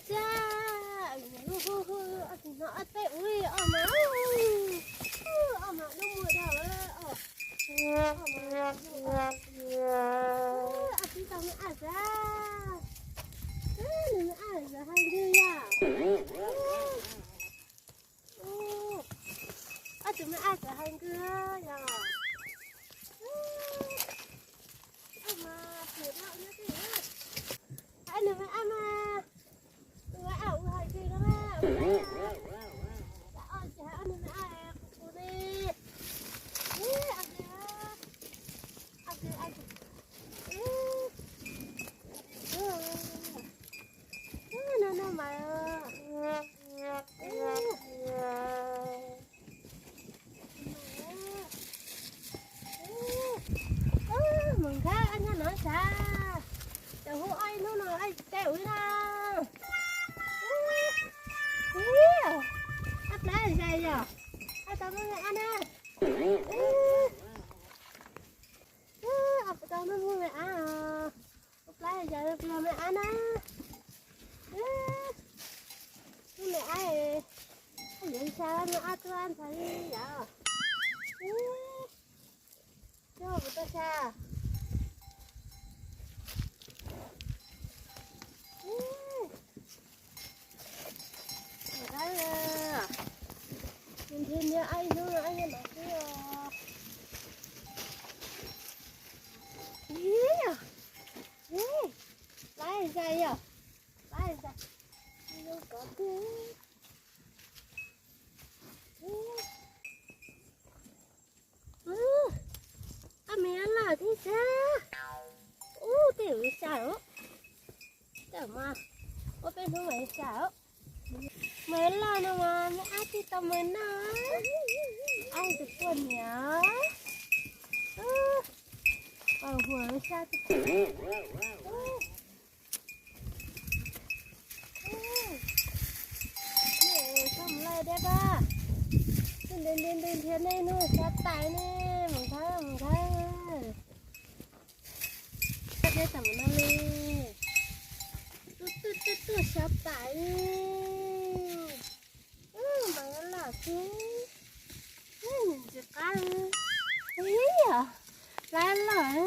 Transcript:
Xab, hu hu hu, ob tug no ob teg ub, ob mas, ob mas lub muag dog, ob mas, ob tug tau me ab xab, nws me ab xab hais nkws yom. Ob tug me ab xab hais nkws yom. Ob mas, ob nws me ab mas, nws me ab ub hais nkws no mas, ob tug me ab qus qus ne. No no mas. Mus nkhab ob nyob no xab, cov hu ob ib hnub no teb ub na. Ab plab zais yom, ab tau me ab na. Ab tau me ab, ab plab zais me ab na. Lub me ab, yuav xya me ab tuaj ntxhais li yom. Coj kuv tuaj xya. Nrhiav nrhiav ib hnub no ib hnub no xwb os. Ib, ib, plab zais yom, plab zais, zoo kov twg. Ab me ab loj thiab xab. Ub, tej ub xya os. Tej mas ua peb hnub mas xya os. Mas loj no mas me ab tij tau mas noj. Ab tus puaj niam. Huam xya tus. Txhob mus lawm deb dab. Nti nti nti nrhiav nej hnub xya tais ne, mus nthawb mus nthawb. Deb tas mus no li. Tuaj tuaj tuaj tuaj xya tais. Mas loj xwb. Ntxim qab. Ib yom, plab loj.